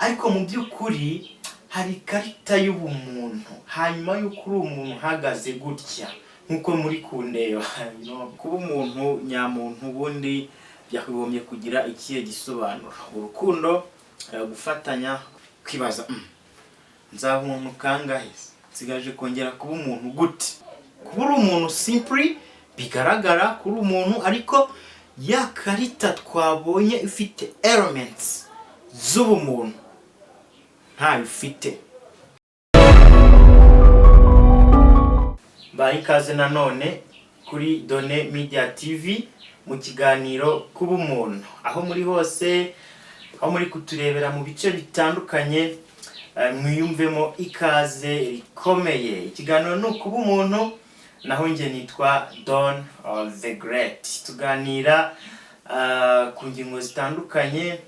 Ariko mu by'ukuri hari ikarita y'ubumuntu hanyuma y'uko uri umuntu uhagaze gutya nk'uko muri kundeba. Kuba umuntu nyamuntu ubundi byakagombye kugira ikihe gisobanuro? Urukundo, gufatanya, kwibaza: "Nzaba umuntu kangahe? Nsigaje kongera kuba umuntu gute?" Kuba uri umuntu simply bigaragara kuri umuntu, ariko ya karita twabonye ifite elements z'ubumuntu ntayo ufite. Mbahaye ikaze nanone kuri Done Media TV mu kiganiro Kuba Umuntu. Aho muri hose, aho muri kuturebera mu bice bitandukanye, mwiyumvemo ikaze rikomeye. Ikiganiro ni Ukuba Umuntu, naho njye nitwa Don the Great. Tuganira ku ngingo zitandukanye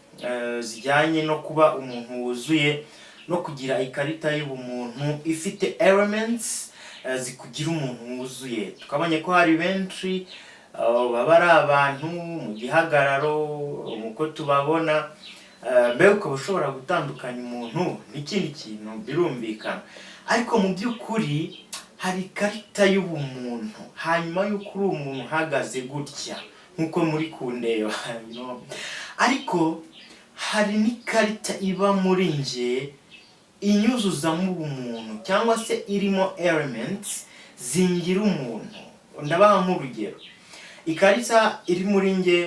zijyanye no kuba umuntu wuzuye no kugira ikarita y'ubumuntu ifite elements zikugira umuntu wuzuye. Tukabonye ko hari benshi baba ari abantu mu gihagararo uko tubabona, mbega ukaba ushobora gutandukanya umuntu n'ikindi kintu, birumvikana. Ariko mu by'ukuri hari ikarita y'ubumuntu hanyuma y'uko uri umuntu uhagaze gutya nk'uko muri kundeba. Ariko hari n'ikarita iba muri njye inyuzuzamo ubumuntu cyangwa se irimo elements zingira umuntu. Ndabaha nk'urugero: ikarita iri muri njye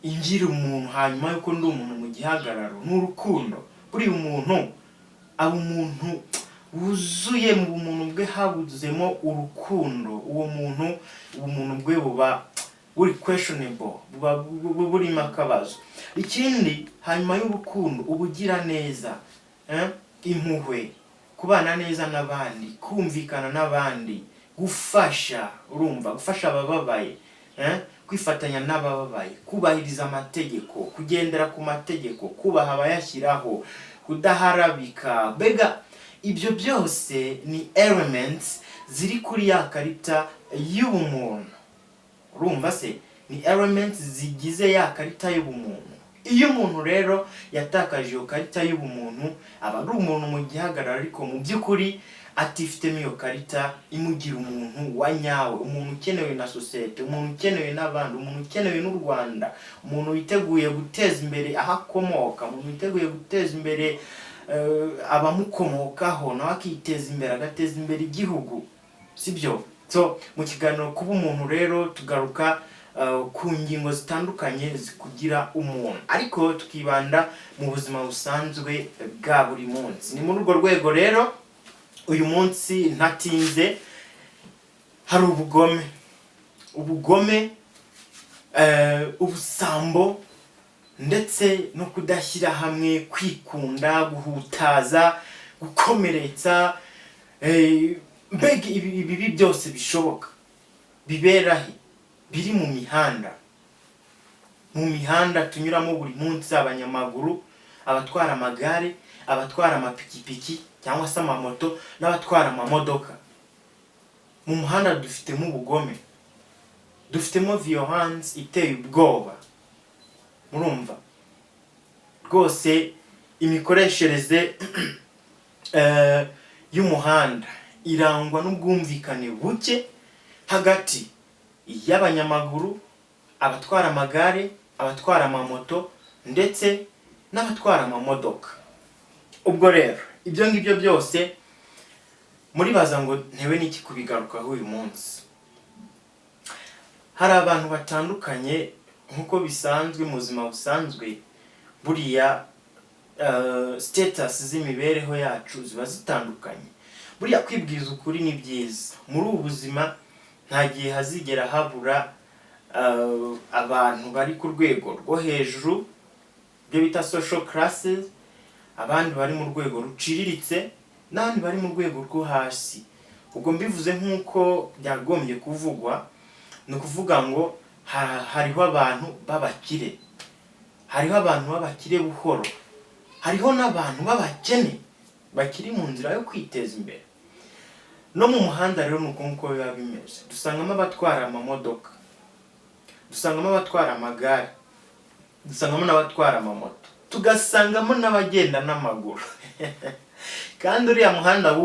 ingira umuntu hanyuma y'uko ndi umuntu mu gihagararo ni urukundo. Buriya umuntu aba umuntu wuzuye mu bumuntu bwe habuzemo urukundo, uwo muntu ubumuntu bwe buba buri questionable, buba burimo akabazo. Ikindi hanyuma y'urukundo, ubugira neza, impuhwe, kubana neza n'abandi, kumvikana n'abandi, gufasha, urumva, gufasha abababaye, kwifatanya n'abababaye, kubahiriza amategeko, kugendera ku mategeko, kubaha abayashyiraho, kudaharabika. Mbega ibyo byose ni elements ziri kuri ya karita y'ubumuntu. Urumva se, ni elements zigize ya karita y'ubumuntu. Iyo umuntu rero yatakaje iyo karita y'ubumuntu, aba ari umuntu mu gihagararo, ariko mu by'ukuri atifitemo iyo karita imugira umuntu wa nyawe, umuntu ukenewe na sosiyete, umuntu ukenewe n'abandi, umuntu ukenewe n'u Rwanda, umuntu witeguye guteza imbere aho akomoka, umuntu witeguye guteza imbere abamukomokaho, nawe akiteza imbere, agateza imbere igihugu, sibyo? So mu kiganiro Kuba Umuntu rero tugaruka ku ngingo zitandukanye zikugira umuntu, ariko tukibanda mu buzima busanzwe bwa buri munsi. Ni muri urwo rwego rero uyu munsi ntatinze, hari ubugome, ubugome, ubusambo, ndetse no kudashyira hamwe, kwikunda, guhutaza, gukomeretsa, mbega ibibi byose bishoboka bibera he? Biri mu mihanda, mu mihanda tunyuramo buri munsi, abanyamaguru, abatwara amagare, abatwara amapikipiki cyangwa se amamoto, n'abatwara amamodoka. Mu muhanda dufitemo ubugome, dufitemo violence iteye ubwoba. Murumva rwose imikoreshereze y'umuhanda irangwa n'ubwumvikane buke hagati y'abanyamaguru, abatwara amagare, abatwara amamoto, ndetse n'abatwara amamodoka. Ubwo rero ibyo ngibyo byose, muribaza ngo ntewe n'iki kubigarukaho uyu munsi? Hari abantu batandukanye. Nk'uko bisanzwe mu buzima busanzwe, buriya status z'imibereho yacu ziba zitandukanye. Buriya kwibwiza ukuri ni byiza. Muri ubu buzima nta gihe hazigera habura abantu bari ku rwego rwo hejuru, ibyo bita social classes, abandi bari mu rwego ruciriritse, n'abandi bari mu rwego rwo hasi. Ubwo mbivuze nk'uko byagombye kuvugwa, ni ukuvuga ngo hariho abantu b'abakire, hariho abantu b'abakire buhoro, hariho n'abantu b'abakene bakiri mu nzira yo kwiteza imbere. No mu muhanda rero ni uko nguko biba bimeze. Dusangamo abatwara amamodoka, dusangamo abatwara amagare, dusangamo n'abatwara amamoto. Tugasangamo n'abagenda n'amaguru. Kandi uriya muhanda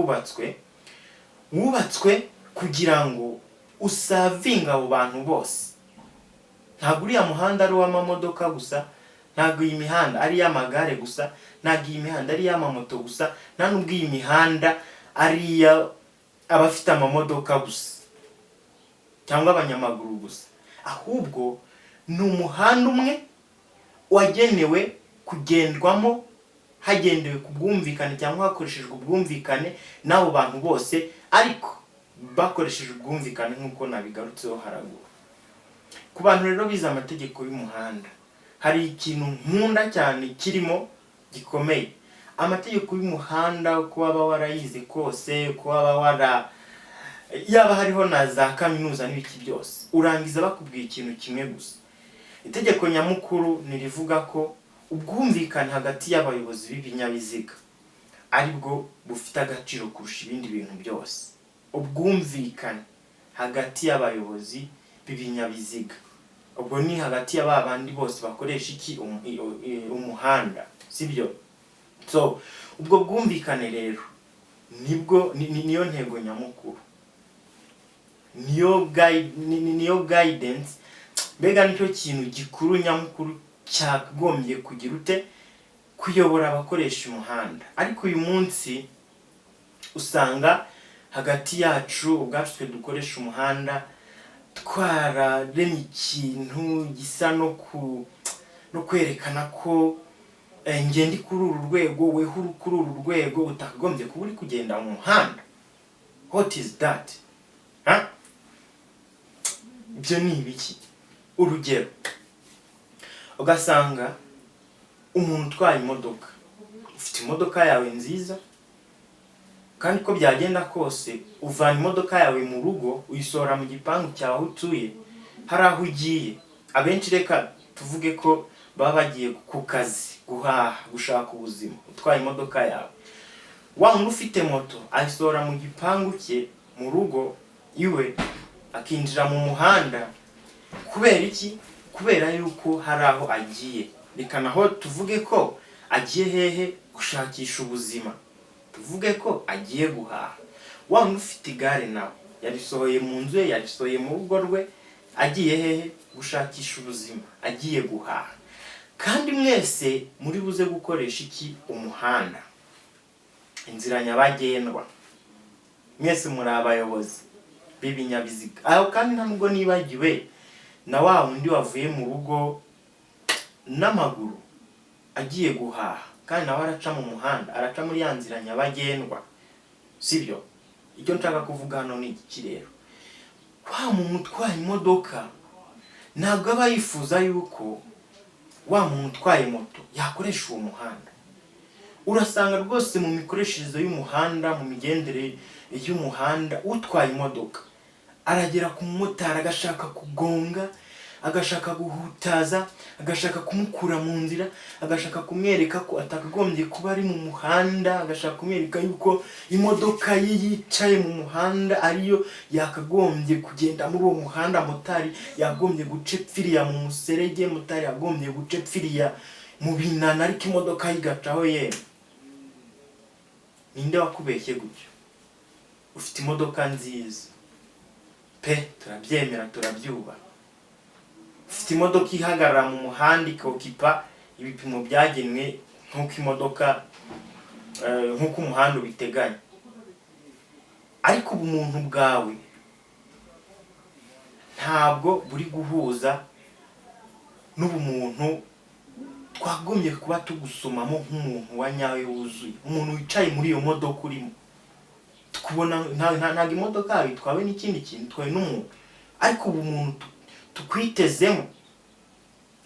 wubatswe kugira ngo uservinge abo bantu bose. Ntabwo uriya muhanda ari uw'amamodoka gusa, ntabwo iyi mihanda ari iy'amagare gusa, ntabwo iyi mihanda ari iy'amamoto gusa, nta nubwo iyi mihanda ari iya abafite amamodoka gusa cyangwa abanyamaguru gusa. Ahubwo ni umuhanda umwe wagenewe kugendwamo hagendewe ku bwumvikane cyangwa hakoreshejwe ubwumvikane n'abo bantu bose, ariko bakoresheje ubwumvikane nk'uko nabigarutseho haraguru. Ku bantu rero bize amategeko y'umuhanda, hari ikintu nkunda cyane kirimo gikomeye. Amategeko y'umuhanda, uko waba warayize kose, uko waba wara yaba hariho na za kaminuza n'ibiki byose, urangiza bakubwiye ikintu kimwe gusa. Itegeko nyamukuru ni rivuga ko ubwumvikane hagati y'abayobozi b'ibinyabiziga aribwo bufite agaciro kurusha ibindi bintu byose. Ubwumvikane hagati y'abayobozi b'ibinyabiziga, ubwo ni hagati ya ba bandi bose bakoresha iki? Umuhanda, sibyo? So ubwo bwumvikane rero nibwo niyo ntego nyamukuru, niyo guidance, mbega nicyo kintu gikuru nyamukuru cyakagombye kugira ute? Kuyobora abakoresha umuhanda. Ariko uyu munsi usanga hagati yacu ubwacu, twe dukoresha umuhanda, twararemye ikintu gisa no kwerekana ko njye ndi kuri uru rwego, weho uri kuri uru rwego, utakagombye kuba uri kugenda mu muhanda. What is that, huh? Ibyo ni ibiki? Urugero, ugasanga umuntu utwaye imodoka, ufite imodoka yawe nziza, kandi uko byagenda kose uvana imodoka yawe mu rugo, uyisohora mu gipangu cyawe aho utuye, hari aho ugiye. Abenshi reka tuvuge ko baba bagiye ku kazi, guhaha, gushaka ubuzima. Utwaye imodoka yawe, wa wundi ufite moto ayisohora mu gipangu cye, mu rugo iwe, akinjira mu muhanda. Kubera iki? Kubera yuko hari aho agiye. Reka naho tuvuge ko agiye hehe? Gushakisha ubuzima. Tuvuge ko agiye guhaha. Wa wundi ufite igare nawe yarisohoye mu nzu ye, yarisohoye mu rugo rwe, agiye hehe? Gushakisha ubuzima, agiye guhaha. Kandi mwese muri buze gukoresha iki? Umuhanda, inzira nyabagendwa. Mwese muri abayobozi b'ibinyabiziga. Aho kandi nta nubwo nibagiwe na wa wundi wavuye mu rugo n'amaguru agiye guhaha, kandi nawe araca mu muhanda, araca muri ya nzira nyabagendwa, sibyo? Icyo nshaka kuvuga hano ni iki rero: wa muntu utwaye imodoka ntabwo aba yifuza yuko wa muntu utwaye moto yakoresha uwo muhanda. Urasanga rwose mu mikoreshereze y'umuhanda, mu migendere y'umuhanda, utwaye imodoka aragera ku mumotari agashaka kugonga, agashaka guhutaza, agashaka kumukura mu nzira, agashaka kumwereka ko atakagombye kuba ari mu muhanda, agashaka kumwereka yuko imodoka ye yicaye mu muhanda ariyo yakagombye kugenda muri uwo muhanda, motari yagombye guca epfiriya mu muserege, motari yagombye guca epfiriya mu binana, ariko imodoka ye igacaho. Yewe, ninde wakubeshye gutyo? Ufite imodoka nziza pe, turabyemera, turabyubaha. Ufite imodoka ihagarara mu muhanda, ikokipa ibipimo byagenwe nk'uko imodoka nk'uko umuhanda ubiteganya. Ariko ubumuntu bwawe ntabwo buri guhuza n'ubumuntu twagombye kuba tugusomamo nk'umuntu wa nyawe wuzuye, umuntu wicaye muri iyo modoka urimo. Tukubona ntabwo imodoka yawe itwawe n'ikindi kintu, itwawe n'umuntu. Ariko ubumuntu tukwitezemo,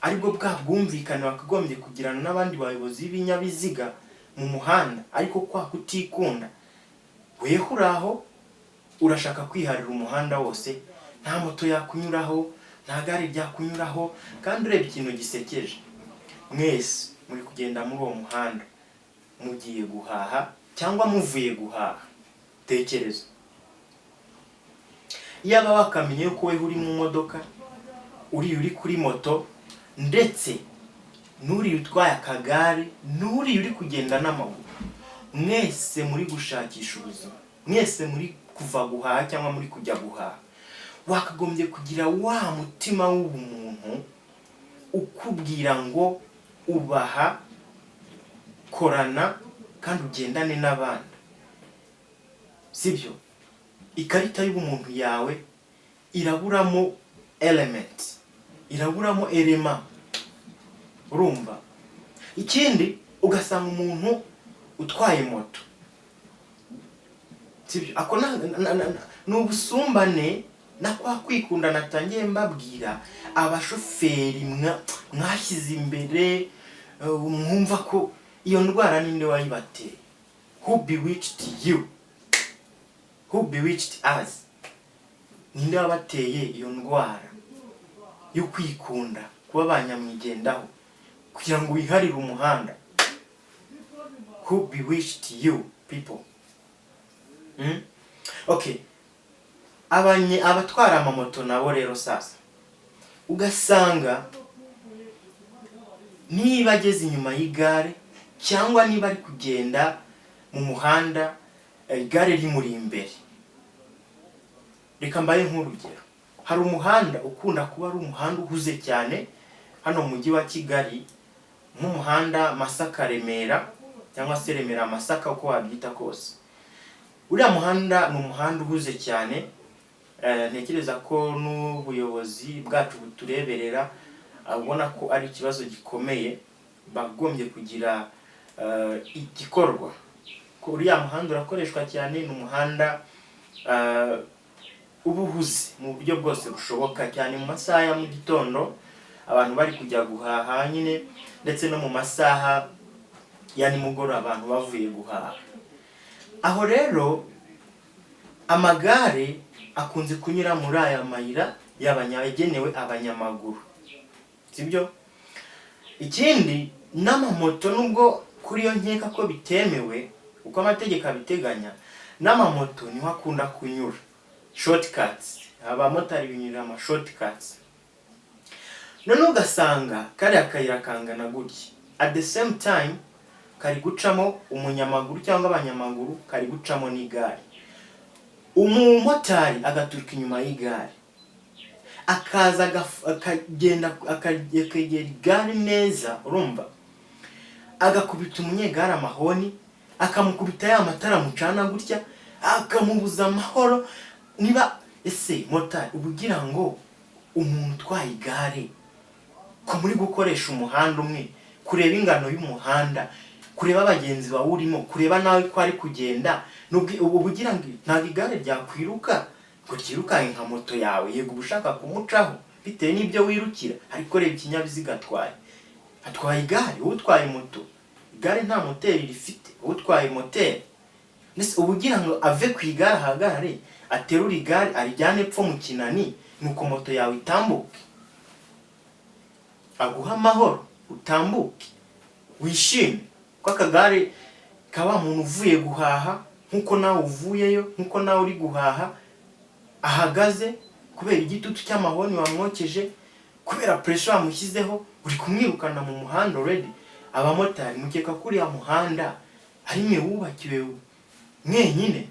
aribwo bwa bwumvikane wakagombye kugirana n'abandi bayobozi b'ibinyabiziga mu muhanda, ariko kwa kutikunda, weho uri aho urashaka kwiharira umuhanda wose. Nta moto yakunyuraho, nta gare ryakunyuraho. Kandi ureba ikintu gisekeje, mwese muri kugenda muri uwo muhanda mugiye guhaha cyangwa muvuye guhaha. Tekereza iyaba wakamenya yuko weho uri mu modoka, uri kuri moto, ndetse N'uriya utwaye akagare, n'uriya uri kugenda n'amaguru, mwese muri gushakisha ubuzima, mwese muri kuva guhaha cyangwa muri kujya guhaha, wakagombye kugira wa mutima w'ubumuntu ukubwira ngo ubaha, korana kandi ugendane n'abandi, sibyo? Ikarita y'ubumuntu yawe iraburamo element, iraburamo element, urumva? Ikindi, ugasanga umuntu utwaye moto, sibyo? Ako ni ubusumbane na kwa kwikunda natangiye mbabwira. Abashoferi mwashyize imbere, mwumva ko iyo ndwara, ninde wayibateye? Who bewitched you? Who bewitched us? Ninde wabateye iyo ndwara yo kwikunda, kuba ba nyamwigendaho, kugira ngo wiharire umuhanda? Who bewitched you people? Okay, abatwara amamoto nabo rero sasa, ugasanga niba ageze inyuma y'igare cyangwa niba ari kugenda mu muhanda, igare rimuri imbere. Reka mbaye nk'urugero. Hari umuhanda ukunda kuba ari umuhanda uhuze cyane hano mu mujyi wa Kigali, nk'umuhanda Masaka Remera cyangwa se Remera Masaka, uko wabyita kose. Uriya muhanda ni umuhanda uhuze cyane. Ntekereza ko n'ubuyobozi bwacu butureberera, ubona ko ari ikibazo gikomeye, bagombye kugira igikorwa ko uriya muhanda urakoreshwa cyane. Ni umuhanda uba uhuze mu buryo bwose bushoboka cyane, mu masaha ya mu gitondo abantu bari kujya guhaha nyine, ndetse no mu masaha ya nimugoroba abantu bavuye guhaha. Aho rero amagare akunze kunyura muri aya mayira yagenewe abanyamaguru, sibyo? Ikindi, n'amamoto, nubwo kuri yo nkeka ko bitemewe uko amategeko abiteganya, n'amamoto niho akunda kunyura, shortcuts. Abamotari binyurira ama shortcuts. Noneho ugasanga kariya kayira kangana gutya, at the same time kari gucamo umunyamaguru cyangwa abanyamaguru, kari gucamo n'igare. Umumotari agaturuka inyuma y'igare, akaza akagenda akegera igare neza, urumva, agakubita umunyegare amahoni, akamukubita ya matara mucana gutya, akamubuza amahoro. Niba ese motari, uba ugira ngo umuntu utwaye igare, ko muri gukoresha umuhanda umwe, kureba ingano y'umuhanda, kureba abagenzi bawurimo, kureba nawe ko ari kugenda, nubwo ubu ugira ngo ntabwo igare ryakwiruka ngo ryirukanke nka moto yawe. Yego, uba ushaka kumucaho bitewe n'ibyo wirukira, ariko reba ikinyabiziga atwaye. Atwaye igare, wowe utwaye moto. Igare nta moteri rifite, wowe utwaye moteri. Mbese uba ugira ngo ave ku igare, ahagarare, aterure igare arijyane epfo mu kinani, nuko moto yawe itambuke, aguha amahoro, utambuke wishime ko akagare ka wa muntu uvuye guhaha nk'uko nawe uvuyeyo, nk'uko nawe uri guhaha, ahagaze kubera igitutu cy'amahoni wamwokeje, kubera pressure wamushyizeho, uri kumwirukana mu muhanda already. Abamotari, mukeka ko uriya muhanda ari mwe wubakiwe mwenyine?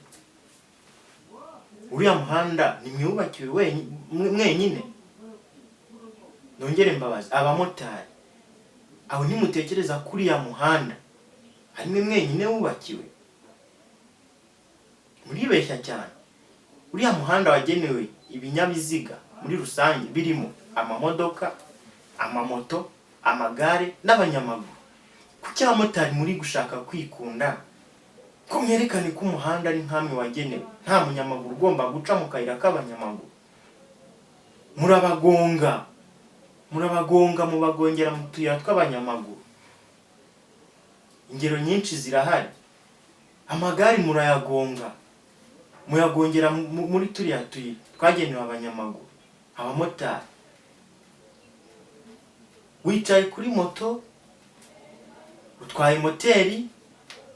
Uriya muhanda ni mwe wubakiwe mwenyine? Nongere mbabazi, abamotari, aho ntimutekereza ko uriya muhanda ari mwe mwenyine wubakiwe? Muribeshya cyane. Uriya muhanda wagenewe ibinyabiziga muri rusange, birimo amamodoka, amamoto, amagare n'abanyamaguru. Kuki abamotari muri gushaka kwikunda, ko mwerekane ko umuhanda ari nkamwe wagenewe, nta munyamaguru ugomba guca mu kayira k'abanyamaguru? Murabagonga, murabagonga, mubagongera mu tuyira tw'abanyamaguru. Ingero nyinshi zirahari. Amagare murayagonga, muyagongera muri turiya tuyira twagenewe abanyamaguru. Abamotari, wicaye kuri moto, utwaye moteri,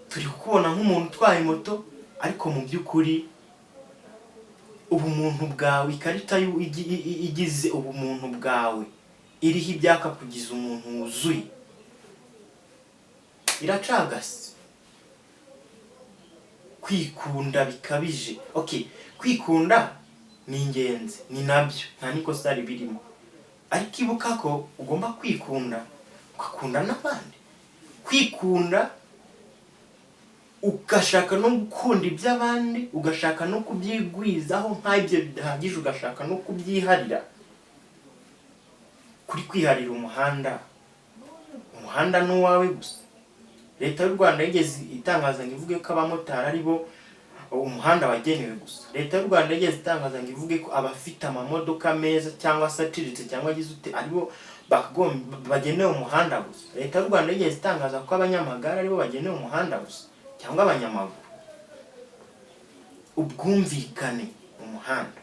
turi kukubona nk'umuntu utwaye moto, ariko mu by'ukuri ubumuntu bwawe, ikarita igize ubumuntu bwawe iriho ibyakakugiza umuntu wuzuye. Iracagase. Kwikunda bikabije. Okay, kwikunda ni ingenzi, ni nabyo, nta n'ikosa ribirimo, ariko ibuka ko ugomba kwikunda ugakunda n'abandi. Kwikunda ugashaka no gukunda iby'abandi, ugashaka no kubyigwizaho nk'ibyo bidahagije, ugashaka no kubyiharira. Kuri kwiharira umuhanda, umuhanda ni uwawe gusa. Leta y'u Rwanda yigeze itangaza ngo ivuge ko abamotari ari bo umuhanda wagenewe gusa? Leta y'u Rwanda yigeze itangaza ngo ivuge ko abafite amamodoka meza cyangwa se aciriritse cyangwa agize ute aribo bagenewe umuhanda gusa? Leta y'u Rwanda yigeze itangaza ko abanyamagare aribo bagenewe umuhanda gusa, cyangwa abanyamaguru? Ubwumvikane mu muhanda.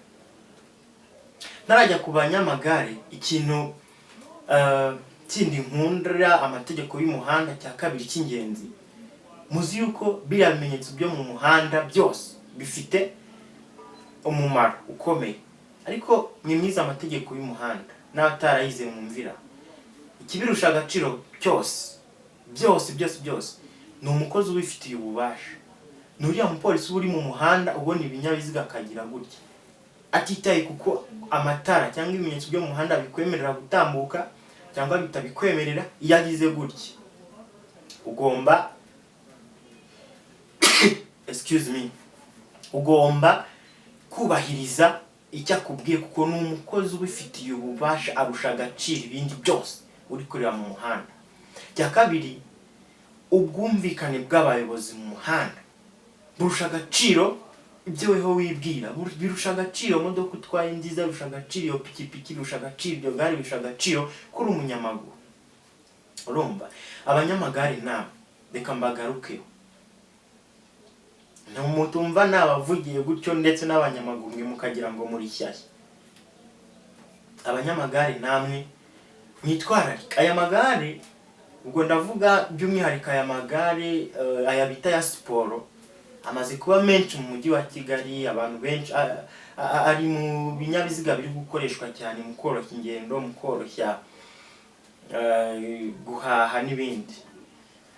Ntarajya ku banyamagare, ikintu kindi nkundira amategeko y'umuhanda cya kabiri cy'ingenzi, muzi yuko biriya bimenyetso byo mu muhanda byose bifite umumaro ukomeye, ariko ni mwiza amategeko y'umuhanda n'abatarayize mwumvira, ikibirusha agaciro cyose, byose byose byose, ni umukozi ubifitiye ububasha, ni uriya mupolisi uba uri mu muhanda, ubona ibinyabiziga akagira gutya, atitaye kuko amatara cyangwa ibimenyetso byo mu muhanda bikwemerera gutambuka cyangwa bitabikwemerera. Iyo agize gutya, ugomba, excuse me, ugomba kubahiriza icyo akubwiye, kuko ni umukozi ubifitiye ububasha, arusha agaciro ibindi byose uri kureba mu muhanda. Icya kabiri, ubwumvikane bw'abayobozi mu muhanda burusha agaciro ibyo weho wibwira, birusha agaciro imodoka utwaye nziza, birusha agaciro iyo pikipiki, birusha agaciro iryo gare, birusha agaciro kuri umunyamaguru. Urumva, abanyamagare nawe reka mbagarukeho, ntimutumva nabavugiye gutyo, ndetse n'abanyamaguru mwe mukagira ngo muri shyashya. Abanyamagare namwe mwitwararike aya magare. Ubwo ndavuga by'umwihariko aya magare aya bita ya siporo, amaze kuba menshi mu mujyi wa Kigali. Abantu benshi ari mu binyabiziga biri gukoreshwa cyane mu koroshya ingendo, mu koroshya guhaha n'ibindi.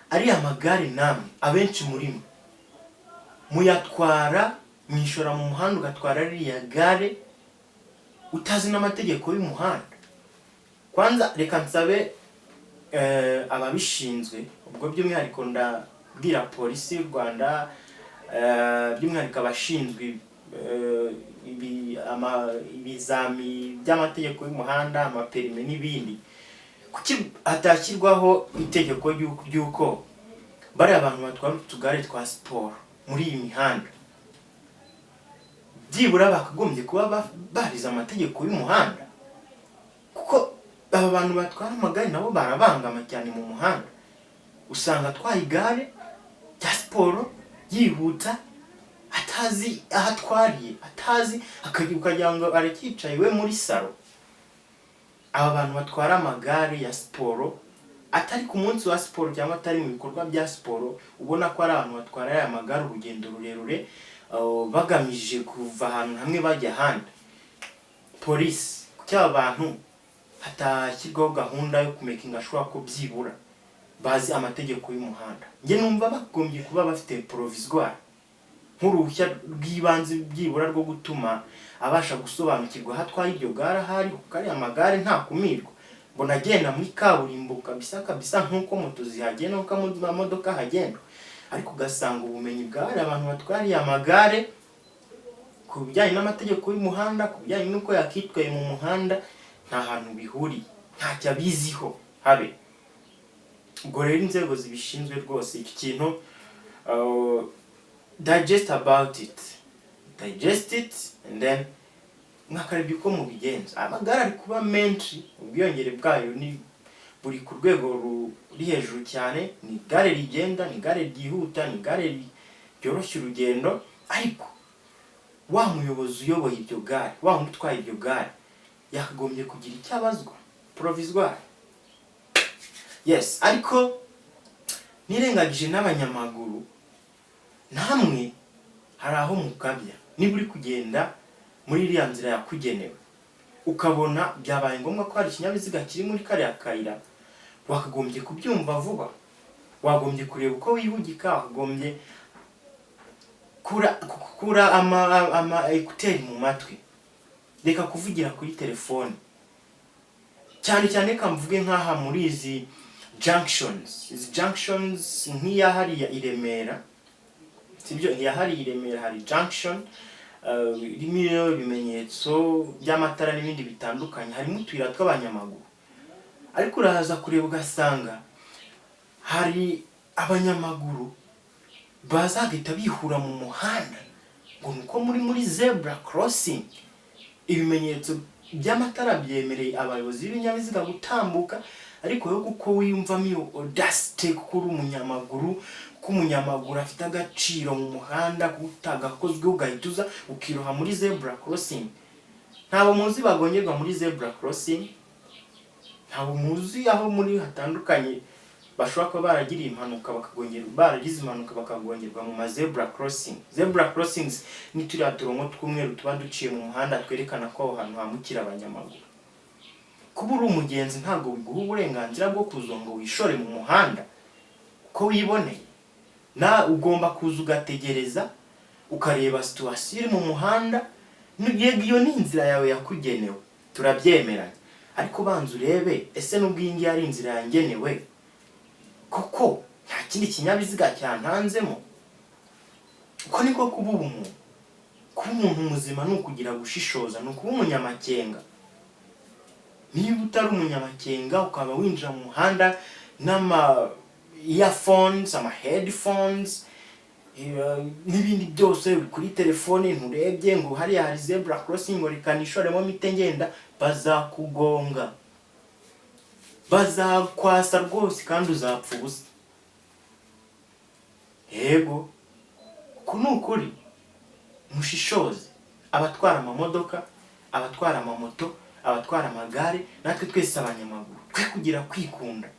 Ariya magare namwe, abenshi muri mwe muyatwara, mwishora mu muhanda, ugatwara ririya gare utazi n'amategeko y'umuhanda. Kwanza reka nsabe ababishinzwe, ubwo by'umwihariko ndabwira Polisi y'u Rwanda, by'umwihariko abashinzwe ibizami by'amategeko y'umuhanda, amaperime n'ibindi, kuki hatashyirwaho itegeko ry'uko bariya abantu batwara utugare twa siporo muri iyi mihanda byibura bakagombye kuba barize amategeko y'umuhanda? Kuko aba bantu batwara amagare nabo barabangama cyane mu muhanda. Usanga atwaye igare rya siporo yihuta, atazi aho atwariye, atazi, ukagira ngo aracyicaye iwe muri salo. Aba bantu batwara amagare ya siporo atari ku munsi wa siporo cyangwa atari mu bikorwa bya siporo, ubona ko ari abantu batwara aya magare urugendo rurerure, bagamije kuva ahantu hamwe bajya ahandi, polisi, kuki aba bantu hatashyirwaho gahunda yo kumakinga sure ko byibura bazi amategeko y'umuhanda? Njye numva bagombye kuba bafite provisoire, nk'uruhushya rw'ibanze byibura rwo gutuma abasha gusobanukirwa aho atwaye iryo gare ahari, kuko ariya magare nta kumirwa. Mbona agenda muri kaburimbo kabisa kabisa nk'uko moto zihagenda, nk'uko amamodoka ahagenda, ariko ugasanga ubumenyi bwa bariya abantu batwara ariya magare ku bijyanye n'amategeko y'umuhanda, ku bijyanye n'uko yakitwaye mu muhanda, nta hantu bihuriye, ntacyo abiziho habe. Ubwo rero inzego zibishinzwe rwose, iki kintu digest about it, digest it, and then mwakarebye uko mubigenza. Amagare ari kuba menshi, ubwiyongere bwayo ni buri ku rwego ruri hejuru cyane. Ni igare rigenda, ni igare ryihuta, ni igare ryoroshya urugendo, ariko wa muyobozi uyoboye iryo gare, wa wundi utwaye iryo gare, yakagombye kugira icyo abazwa, provisoire. Yes, ariko nirengagije n'abanyamaguru, namwe hari aho mukabya. Niba uri kugenda muri iriya nzira yakugenewe, ukabona byabaye ngombwa ko hari ikinyabiziga kiri muri kariya kayira, wakagombye kubyumva vuba. Wagombye kureba uko wihugika, wagombye kura ama écouteurs mu matwi, reka kuvugira kuri telefone cyane cyane. Reka mvuge nk'aha muri izi junctions, izi junctions nk'iya hariya i Remera, sibyo? Iya hariya i Remera hari junction irimo ibimenyetso by'amatara n'ibindi bitandukanye, harimo utuyira tw'abanyamaguru, ariko uraza kureba ugasanga hari abanyamaguru bazagahita bihura mu muhanda ngo ni uko muri zebra crossing. Ibimenyetso by'amatara byemereye abayobozi b'ibinyabiziga gutambuka, ariko wowe kuko wiyumvamo iyo audacity, kuko uri umunyamaguru, ko umunyamaguru afite agaciro mu muhanda, kuko utagakozweho, ugahita uza ukiroha muri zebra crossing. Ntabwo muzi bagongerwa muri zebra crossing? Ntabwo muzi aho muri hatandukanye bashobora kuba baragiriye impanuka, bakagongerwa, baragize impanuka bakagongerwa mu ma zebra crossing? Zebra crossings ni turiya turongo tw'umweru tuba duciye mu muhanda twerekana ko aho hantu hambukira abanyamaguru. Kuba uri umugenzi ntabwo biguha uburenganzira bwo kuza ngo wishore mu muhanda uko wiboneye. Na ugomba kuza ugategereza, ukareba situation iri mu muhanda. Yego, iyo ni inzira yawe yakugenewe, turabyemeranya, ariko banza urebe: ese nubwo iyi ngiyi ari inzira yangenewe, kuko nta kindi kinyabiziga cyantanzemo? Uko niko kuba ubumuntu. Kuba umuntu muzima ni ukugira gushishoza, ni ukuba umunyamakenga. Niba utari umunyamakenga, ukaba winjira mu muhanda n'ama earphones, ama headphones, n'ibindi byose, uri kuri telefone, nturebye ngo hariya hari zebra crossing, ngo reka nishoremo mite ngenda, bazakugonga, bazakwasa rwose, kandi uzapfa ubusa. Yego, uku ni ukuri. Mushishoze, abatwara amamodoka, abatwara amamoto, abatwara amagare, natwe twese abanyamaguru, twe kugira kwikunda,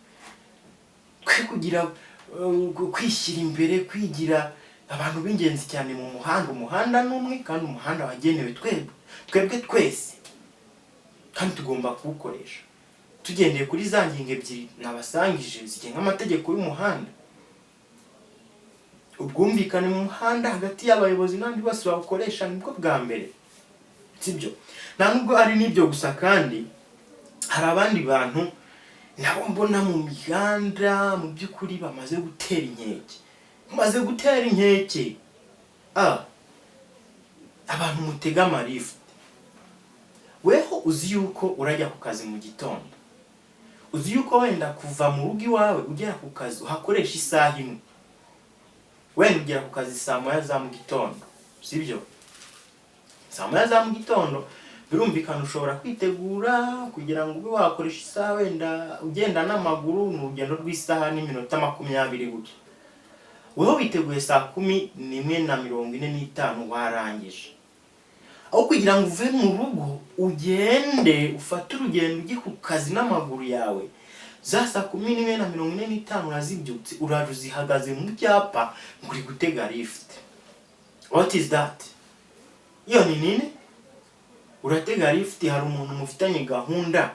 twe kugira kwishyira imbere, kwigira abantu b'ingenzi cyane mu muhanda. Umuhanda ni umwe, kandi umuhanda wagenewe twebwe, twebwe twese, kandi tugomba kuwukoresha tugendeye kuri za ngingo ebyiri nabasangije zigenga amategeko y'umuhanda: ubwumvikane mu muhanda hagati y'abayobozi n'abandi bose bawukoresha, nibwo bwa mbere, sibyo? Nta nubwo ari n'ibyo gusa, kandi hari abandi bantu nabo mbona mu mihanda mu by'ukuri bamaze gutera inkeke, bamaze gutera inkeke. Abantu mutega amalifuti, weho uzi yuko urajya ku kazi mu gitondo, uzi yuko wenda kuva mu rugo iwawe ugera ku kazi uhakoresha isaha imwe, wenda ugera ku kazi saa 1 za mu gitondo, sibyo? Saa 1 za mu gitondo, birumvikana ushobora kwitegura kugira ngo ube wakoresha isaha, wenda ugenda n'amaguru ni urugendo rw'isaha n'iminota 20 gutya. Weho witeguye saa 11:45, warangije. Aho kugira ngo uve mu rugo ugende ufate urugendo ujye ku kazi n'amaguru yawe, za saa 11:45 urazibyutse, uraje uzihagaze mu byapa ngo uri gutega lift. What is that? Iyo ni nini? Uratega lift? Hari umuntu mufitanye gahunda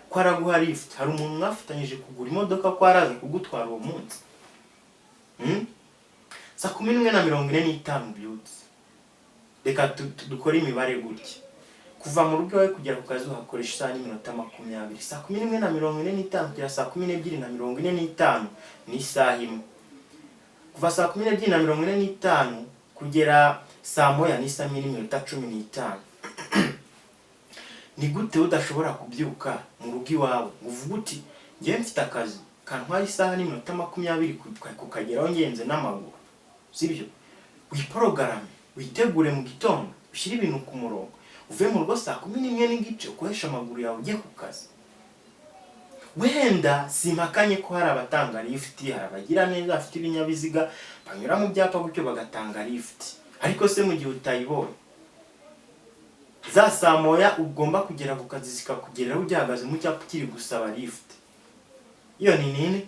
ko araguha lift? Hari umuntu mwafatanyije kugura imodoka ko araza kugutwara uwo munsi? Saa 11:45 ubyutse, reka dukore imibare gutya: kuva mu rugo iwawe kugera ku kazi uhakoresha isaha n'iminota 20. Saa 11:45 kugera saa 12:45 ni isaha imwe. Kuva saa 12:45 kugera saa 1 ni isaha imwe n'iminota 15. Ni gute udashobora kubyuka mu rugo iwawe ngo uvuge uti: "Ngewe mfite akazi kantwara isaha n'iminota 20 kukageraho ngenze n'amaguru," sibyo? Wiporogarame, witegure mu gitondo, ushyire ibintu ku murongo, uve mu rugo saa 11:30, ukoreshe amaguru yawe ujye ku kazi. Wenda simpakanye ko hari abatanga lifuti, hari abagira neza bafite ibinyabiziga banyura mu byapa gutyo bagatanga lifuti, ariko se mu gihe utayibonye, za saa 1 ugomba kugera ku kazi zikakugeraho ugihagaze mu cyapa ukiri gusaba lifuti, iyo ni nini?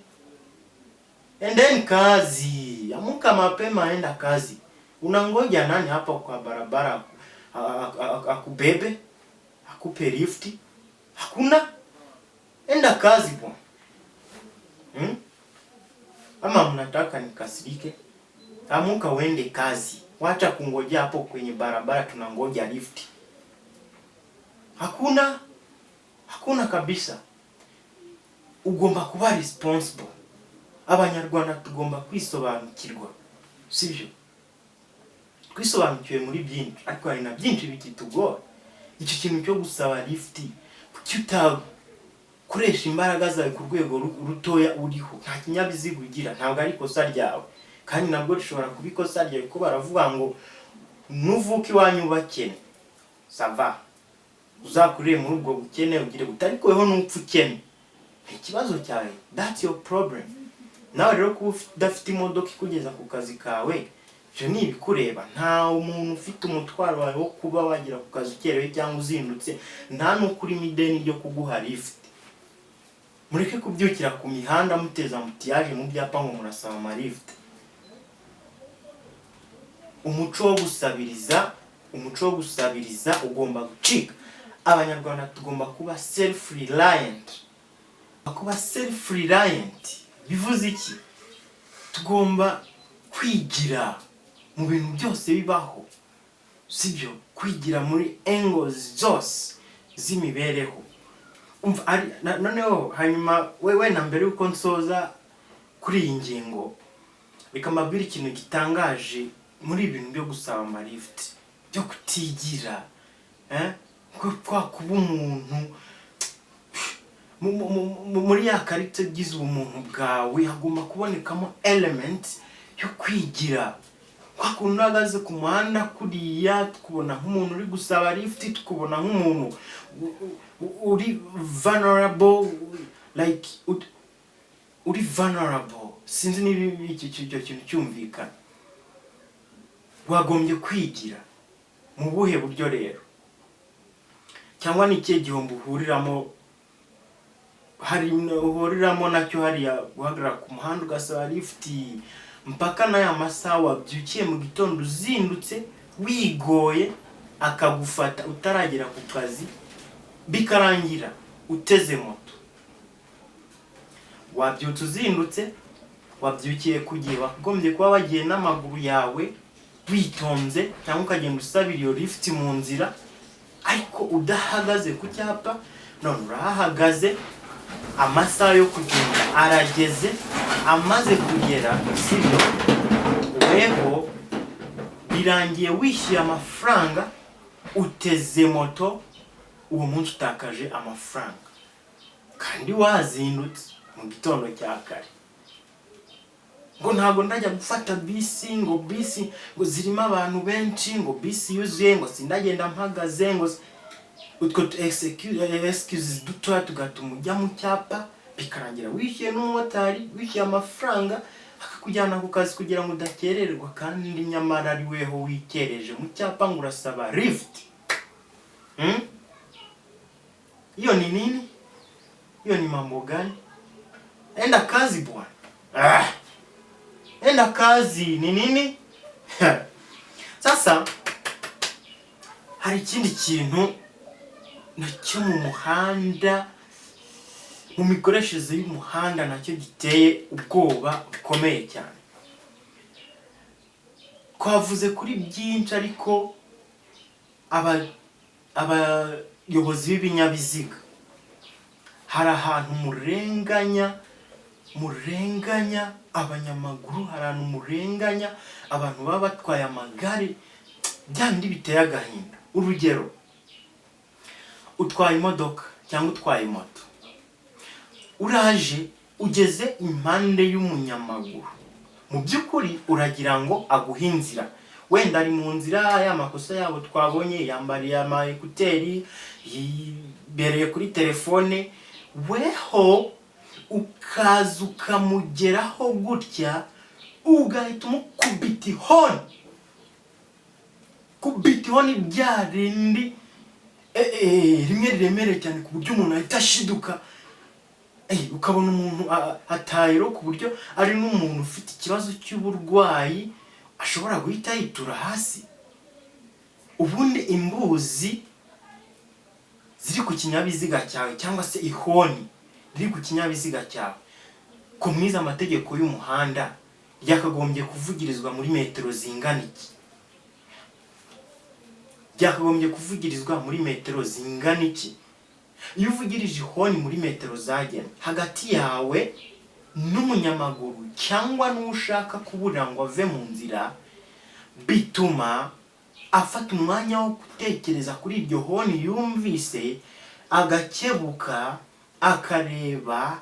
Endeni kazi, amuka mapema, enda kazi. Unangoja nani hapa kwa barabara akubebe, akupe lifti? Hakuna. Enda kazi bwana. Ama mnataka nikasirike? Amuka uende kazi, wacha kungojea hapo kwenye barabara, tunangoja lift. Hakuna, hakuna kabisa. Ugomba kuba responsible. Abanyarwanda tugomba kwisobanukirwa, sibyo? Twisobanukiwe muri byinshi, ariko hari na byinshi bikitugora. Icyo kintu cyo gusaba lift, kuki utakoresha imbaraga zawe ku rwego rutoya uriho? Nta kinyabiziga ugira, ntabwo ari ikosa ryawe, kandi nabwo rishobora kuba ikosa ryawe, kuko baravuga ngo nuvuka iwanyu bakene, ça va, uzakurire muri ubwo bukene ugire gute, ariko weho nupfa ukene, ni ikibazo cyawe, that's your problem. Nawe rero kuba udafite imodoka ikugeza ku kazi kawe, ibyo ni ibikureba. Nta muntu ufite umutwaro wawe wo kuba wagera ku kazi ukerewe cyangwa uzindutse, nta n'uko urimo ideni ryo kuguha lift. Mureke kubyukira ku mihanda muteza embouteillage mu byapa ngo murasaba amalift. Umuco wo gusabiriza, umuco wo gusabiriza ugomba gucika. Abanyarwanda tugomba kuba self reliant. Kuba self reliant bivuze iki? Tugomba kwigira mu bintu byose bibaho, sibyo? Kwigira muri angles zose z'imibereho. Umva, noneho hanyuma wewe na mbere yuko nsoza kuri iyi ngingo, reka mbabwire ikintu gitangaje muri ibi bintu byo gusaba amalift, byo kutigira, eh? Ko kwa kuba umuntu muri ya karita igize ubumuntu bwawe hagomba kubonekamo element yo kwigira. Kwa kuntu uhagaze ku muhanda kuriya, tukubona nk'umuntu uri gusaba lift, tukubona nk'umuntu uri vulnerable, like uri vulnerable. Sinzi niba icyo kintu cyumvikana. Wagombye kwigira mu buhe buryo rero, cyangwa ni ikihe gihombo uhuriramo, hari uhuriramo nacyo hariya guhagarara ku muhanda ugasaba lift mpaka n'aya masaha wabyukiye mu gitondo uzindutse wigoye, akagufata utaragera ku kazi, bikarangira uteze moto? Wabyutse uzindutse, wabyukiye ku gihe, wagombye kuba wagiye n'amaguru yawe witonze, cyangwa ukagenda usabira iyo lift mu nzira ariko udahagaze ku cyapa. None urahahagaze, amasaha yo kugenda arageze, amaze kugera, sibyo? Weho birangiye wishyuye amafaranga, uteze moto. Uwo munsi utakaje amafaranga kandi wazindutse mu gitondo cya kare, ngo ntabwo ndajya gufata bisi, ngo bisi ngo zirimo abantu benshi, ngo bisi yuzuye, ngo sindagenda mpagaze, ngo utwo tu excuses dutoya tugatuma ujya mu cyapa, bikarangira wishyuye n'umumotari, wishyuye amafaranga akakujyana ku kazi kugira ngo udakererwa, kandi nyamara ari weho wikereje mu cyapa ngo urasaba lift. Hiyo ni nini? Hiyo ni mambo gani? Enda kazi bwana. Ah. Enda kazi ni nini? Sasa hari ikindi kintu nacyo mu muhanda, mu mikoreshereze y'umuhanda, nacyo giteye ubwoba bukomeye cyane. Twavuze kuri byinshi, ariko abayobozi b'ibinyabiziga, hari ahantu murenganya abanyamaguru, hari ahantu murenganya abantu baba batwaye amagare, bya bindi biteye agahinda. Urugero, utwaye imodoka cyangwa utwaye moto, uraje ugeze impande y'umunyamaguru. Mu by'ukuri uragira ngo aguhe inzira, wenda ari mu nzira ya makosa yabo twabonye, yambariye ama écouteurs, yibereye kuri telefone, weho ukaza ukamugeraho gutya, ugahita umukubita ihoni, kubita ihoni rya rindi rimwe riremereye cyane ku buryo umuntu ahita ashiduka. Ukabona umuntu ataye rero, ku buryo ari n'umuntu ufite ikibazo cy'uburwayi ashobora guhita yitura hasi. Ubundi imbuzi ziri ku kinyabiziga cyawe cyangwa se ihoni riri ku kinyabiziga cyawe Ko mwize amategeko y'umuhanda, ryakagombye kuvugirizwa muri metero zingana iki? Byakagombye kuvugirizwa muri metero zingana iki? Iyo uvugirije ihoni muri metero zagenwe hagati yawe n'umunyamaguru cyangwa n'ushaka kuburira ngo ave mu nzira, bituma afata umwanya wo gutekereza kuri iryo honi yumvise, agakebuka, akareba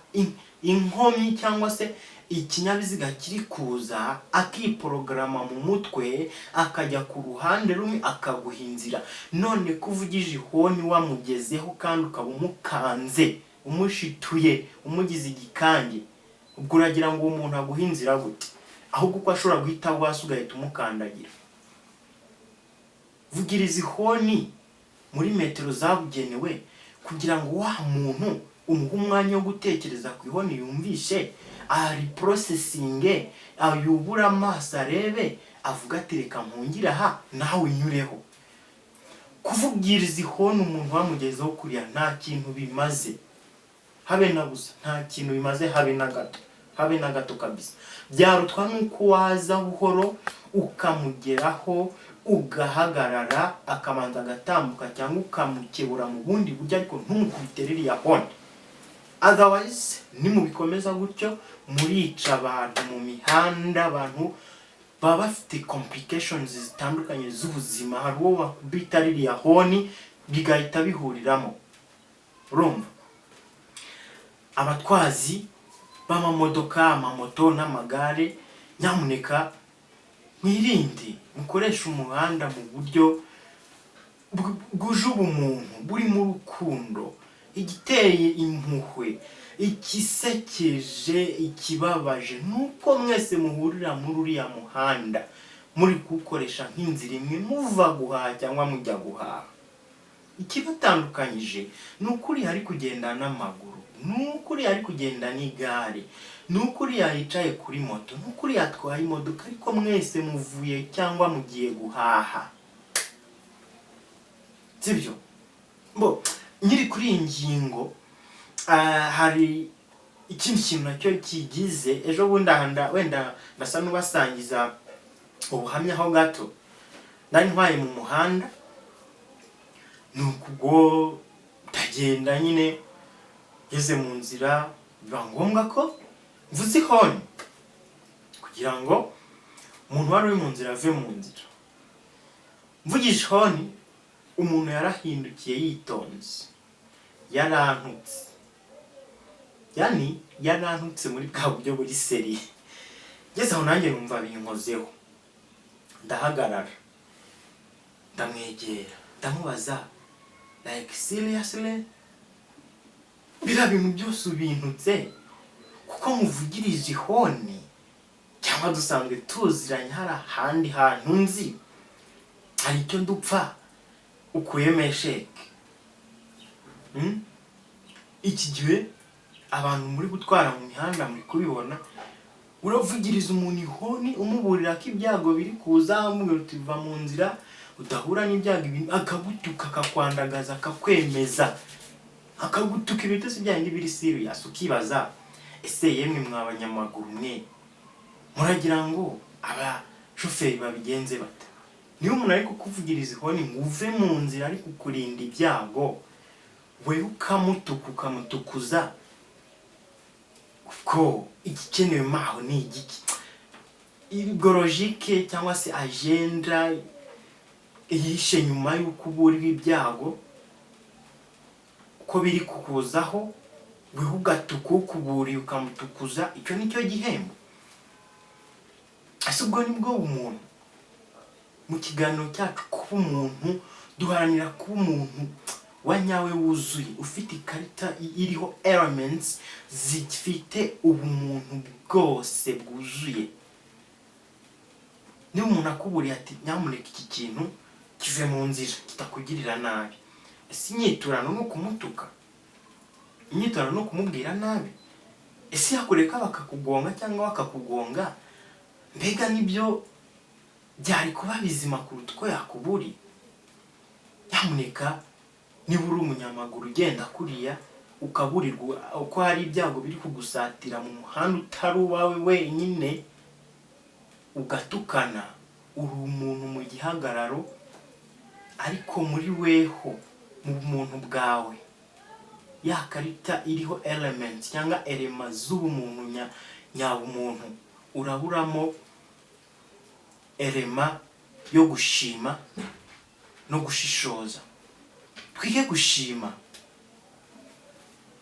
inkomyi cyangwa se ikinyabiziga kiri kuza, akiporogaramu mu mutwe, akajya ku ruhande rumwe, akaguha inzira. None ko uvugije ihoni wamugezeho kandi ukaba umukanze, umushituye, umugize igikange, ubwo uragira ngo uwo muntu aguhe inzira gute? Ahubwo uko ashobora guhita agwa hasi, ugahita umukandagira. Vugiriza ihoni muri metero zabugenewe kugira ngo wa muntu umuhe umwanya wo gutekereza ku ihoni yumvishe, ari processing, ayubure amaso, arebe, avuga ati: "Reka mpungire aha, nawe unyureho." Kuvugiriza ihoni umuntu wamugezeho kuriya nta kintu bimaze, habe na busa. Nta kintu bimaze, habe na gato, habe na gato kabisa. Byarutwa n'uko waza buhoro, ukamugeraho, ugahagarara, akabanza agatambuka, cyangwa ukamukebura mu bundi buryo, ariko ntumukubite ririya honi. Otherwise, nimubikomeza gutyo, murica abantu mu mihanda. Abantu baba bafite complications zitandukanye z'ubuzima. Hari uwo bakubita ririya honi bigahita bihuriramo. Urumva, abatwazi b'amamodoka, amamoto n'amagare, nyamuneka mwirinde, mukoreshe umuhanda mu buryo bwuje ubumuntu, burimo urukundo. Igiteye impuhwe, igisekeje, ikibabaje ni uko mwese muhurira muri uriya muhanda, muri kuwukoresha nk'inzira imwe, muva guhaha cyangwa mujya guhaha. Ikibatandukanyije ni uko uriya ari kugenda n'amaguru, ni uko uriya ari kugenda n'igare, ni uko uriya yicaye kuri moto, ni uko uriya atwaye imodoka, ariko mwese muvuye cyangwa mugiye guhaha, sibyo? Bo nkiri kuri iyi ngingo, hari ikindi kintu nacyo kigize ejo bundi aha. Wenda ndasa n'ubasangiza ubuhamya ho gato. Nari ntwaye mu muhanda, ni ukubwo ndagenda nyine, ngeze mu nzira biba ngombwa ko mvuze ihoni kugira ngo umuntu wari uri mu nzira ave mu nzira. Mvugije ihoni, umuntu yarahindukiye yitonze, yarantutse, yani yarantutse muri bwa buryo buri sérieux. Ngeze aho nanjye numva binkozeho, ndahagarara, ndamwegera, ndamubaza like, "Seriously, biriya bintu byose ubintutse kuko muvugirije ihoni, cyangwa dusanzwe tuziranye, hari ahandi hantu nzi, hari icyo ndupfa ukuyemo esheke?" Iki gihe abantu muri gutwara mu mihanda muri kubibona, uravugiriza umuntu ihoni umuburira ko ibyago biri kuza, umubwira uti: "Va mu nzira udahura n'ibyago," ibintu akagutuka, akakwandagaza, akakwemeza, akagutuka ibitutsi bya bindi biri serious. Ukibaza: ese yemwe mwa banyamaguru mwe, muragira ngo abashoferi babigenze bate? Niba umuntu ari kukuvugiriza ihoni ngo uve mu nzira, ari kukurinda ibyago, wewe ukamutuka, ukamutukuza, kuko igikenewe maho ni igiki? Logique cyangwa se agenda yihishe nyuma y'uko uburira ibyago ko biri kukuzaho, wewe ugatuka ukuburiye, ukamutukuza, icyo ni cyo gihembo? Ese ubwo ni bwo bumuntu? Mu kiganiro cyacu kuba umuntu, duharanira kuba umuntu wa nyawe, wuzuye, ufite ikarita iriho elements zifite ubumuntu bwose bwuzuye. Niba umuntu akuburiye ati: "Nyamuneka iki kintu kive mu nzira kitakugirira nabi," ese inyiturano ni ukumutuka? Inyiturano ni ukumubwira nabi? Ese yakureka bakakugonga cyangwa bakakugonga? Mbega nibyo byari kuba bizima kuruta uko yakuburiye? Nyamuneka, niba uri umunyamaguru ugenda kuriya. Ukaburirwa uko hari ibyago biri kugusatira mu muhanda utari uwawe wenyine, ugatukana. Uri umuntu mu gihagararo, ariko muri weho, mu bumuntu bwawe, ya karita iriho element cyangwa element z'ubumuntu nyabumuntu, uraburamo element yo gushima no gushishoza. Twige gushima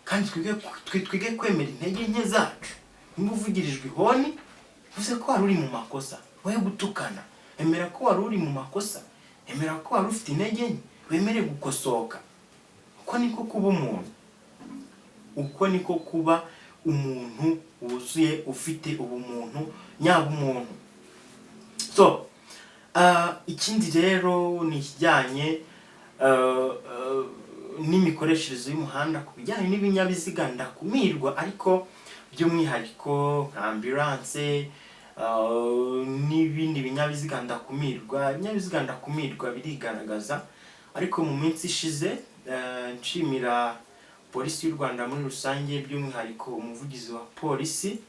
kandi twige kwemera intege nke zacu. Niba uvugirijwe ihoni, bivuze ko wari uri mu makosa. Wowe gutukana, emera ko wari uri mu makosa, emera ko wari ufite intege nke, wemere gukosoka. Uko niko kuba umuntu, uko niko kuba umuntu wuzuye, ufite ubumuntu nyabumuntu. So ikindi rero ni ikijyanye n'imikoreshereze y'umuhanda ku bijyanye n'ibinyabiziga ndakumirwa, ariko by'umwihariko nka ambulance n'ibindi binyabiziga ndakumirwa. Ibinyabiziga ndakumirwa birigaragaza, ariko mu minsi ishize, nshimira Polisi y'u Rwanda muri rusange, by'umwihariko umuvugizi wa polisi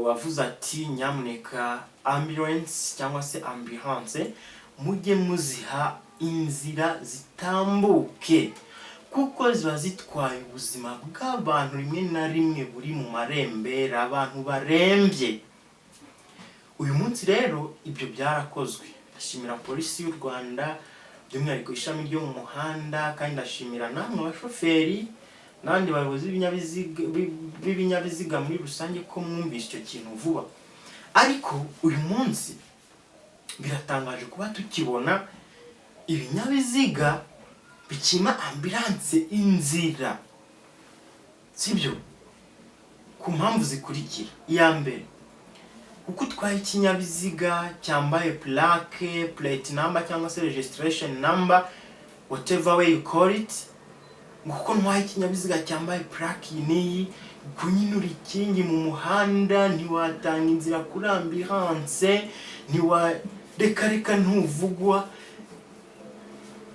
wavuze ati: "Nyamuneka ambulance cyangwa se ambulance mujye muziha inzira zitambuke, kuko ziba zitwaye ubuzima bw'abantu, rimwe na rimwe buri mu marembera, abantu barembye." Uyu munsi rero ibyo byarakozwe. Ndashimira Polisi y'u Rwanda, by'umwihariko ishami ryo mu muhanda, kandi ndashimira namwe abashoferi n'abandi bayobozi b'ibinyabiziga muri rusange ko mwumvise icyo kintu vuba. Ariko uyu munsi biratangaje kuba tukibona ibinyabiziga bikima ambulance inzira, sibyo? Ku mpamvu zikurikira: iya mbere, kuko utwaye ikinyabiziga cyambaye plaque, plate number cyangwa se registration number, whatever way you call it, ngo kuko ntwaye ikinyabiziga cyambaye plaque iyi n'iyi, ubwo nyine uri ikingi mu muhanda, ntiwatanga inzira kuri ambulance, ntiwa reka reka, ntuvugwa.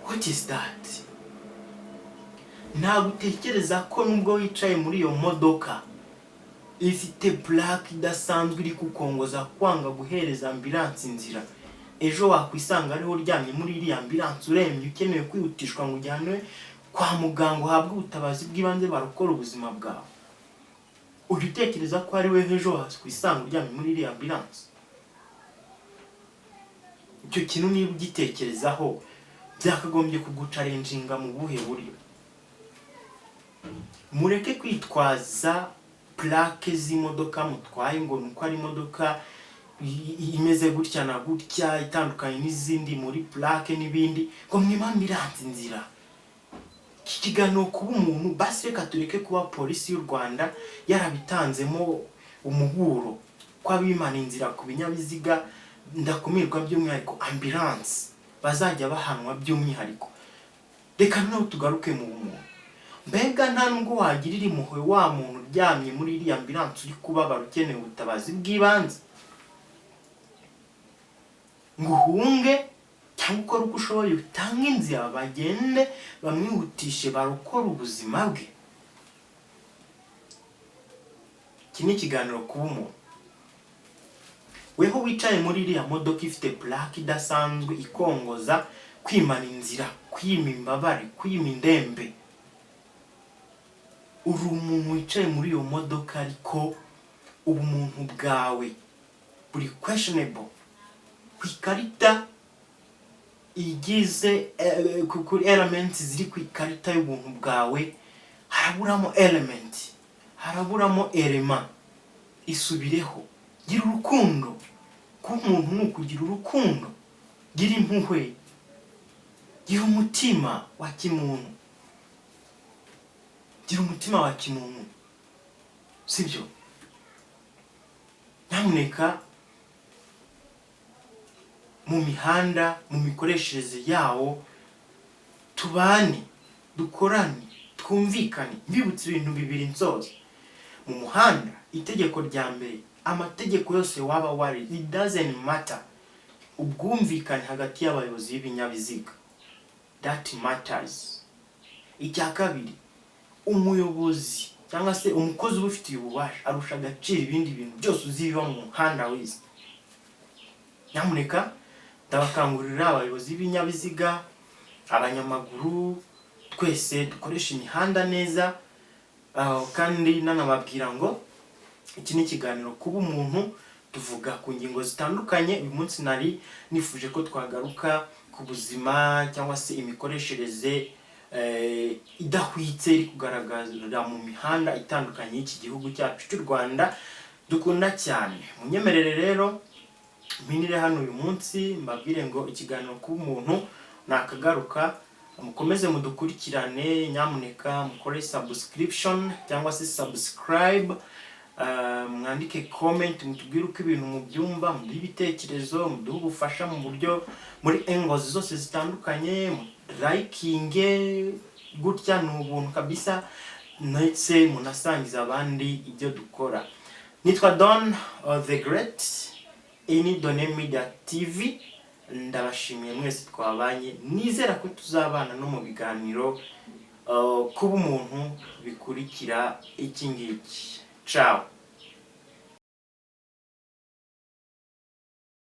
What is that? Ntabwo utekereza ko nubwo wicaye muri iyo modoka ifite plaque idasanzwe iri kukongoza kwanga guhereza ambulance inzira, ejo wakwisanga ariho uryamye muri iriya ambulance, urembye, ukeneye kwihutishwa ngo ujyanwe kwa muganga, uhabwe ubutabazi bw'ibanze, barokora ubuzima bwawe? Ujya utekereza ko ari we ejo wakwisanga uryamye muri iriya ambulance? Icyo kintu niba ugitekerezaho, byakagombye kuguchallenginga mu buhe buryo? Mureke kwitwaza plaque z'imodoka mutwaye ngo nuko ari imodoka imeze gutya na gutya, itandukanye n'izindi muri plaque n'ibindi, ngo mwime ambulance inzira. Iki kiganiro kuba umuntu, basi reka tureke kuba Polisi y'u Rwanda yarabitanzemo umuburo ko abimana inzira ku binyabiziga ndakumirwa, by'umwihariko ambulance, bazajya bahanwa by'umwihariko. Reka noneho tugaruke mu bumuntu. Mbega nta nubwo wagirira impuhwe wa muntu uryamye muri iriya ambulance, uri kubabara, ukeneye ubutabazi bw'ibanze, ngo uhunge cyangwa ukore uko ushoboye utange inzira, bagende bamwihutishe, barokore ubuzima bwe? Iki ni ikiganiro kuba umuntu. Weho wicaye muri iriya modoka ifite plaque idasanzwe ikongoza kwimana inzira, kwima imbabare, kwima indembe, uri umuntu wicaye muri iyo modoka, ariko ubumuntu bwawe buri questionable. Ku ikarita igize kuri elements ziri ku ikarita y'ubuntu bwawe, haraburamo element, haraburamo element. Isubireho, gira urukundo. Kuba umuntu ni ukugira urukundo. Gira impuhwe, gira umutima wa kimuntu, gira umutima wa kimuntu, sibyo? Nyamuneka, mu mihanda, mu mikoreshereze yawo, tubane, dukorane, twumvikane. Mbibutse ibintu bibiri nsoza: mu muhanda, itegeko rya mbere, amategeko yose waba wari, it doesn't matter, ubwumvikane hagati y'abayobozi b'ibinyabiziga, that matters. Icya kabiri, umuyobozi cyangwa se umukozi ubifitiye ububasha arusha agaciro ibindi bintu byose uzi biba mu muhanda wize. Nyamuneka ndabakangurira, abayobozi b'ibinyabiziga, abanyamaguru, twese dukoresha imihanda neza. Kandi nanababwira ngo iki ni ikiganiro Kuba Umuntu, tuvuga ku ngingo zitandukanye. Uyu munsi nari nifuje ko twagaruka ku buzima cyangwa se imikoreshereze idahwitse iri kugaragara mu mihanda itandukanye y'iki gihugu cyacu cy'u Rwanda dukunda cyane. Munyemerere rero mpinire hano uyu munsi, mbabwire ngo ikiganiro Kuba Umuntu nakagaruka. Mukomeze mudukurikirane, nyamuneka mukore subscription cyangwa se subscribe, mwandike comment, mutubwire uko ibintu mubyumva, muduhe ibitekerezo, muduhe ubufasha mu buryo muri angles zose zitandukanye, likinge gutya ni ubuntu kabisa, ndetse munasangiza abandi ibyo dukora. Nitwa Don the Great, iyi ni Done Media TV. Ndabashimiye mwese twabanye, nizera ko tuzabana no mu biganiro Kuba Umuntu bikurikira iki ngiki. Ciao.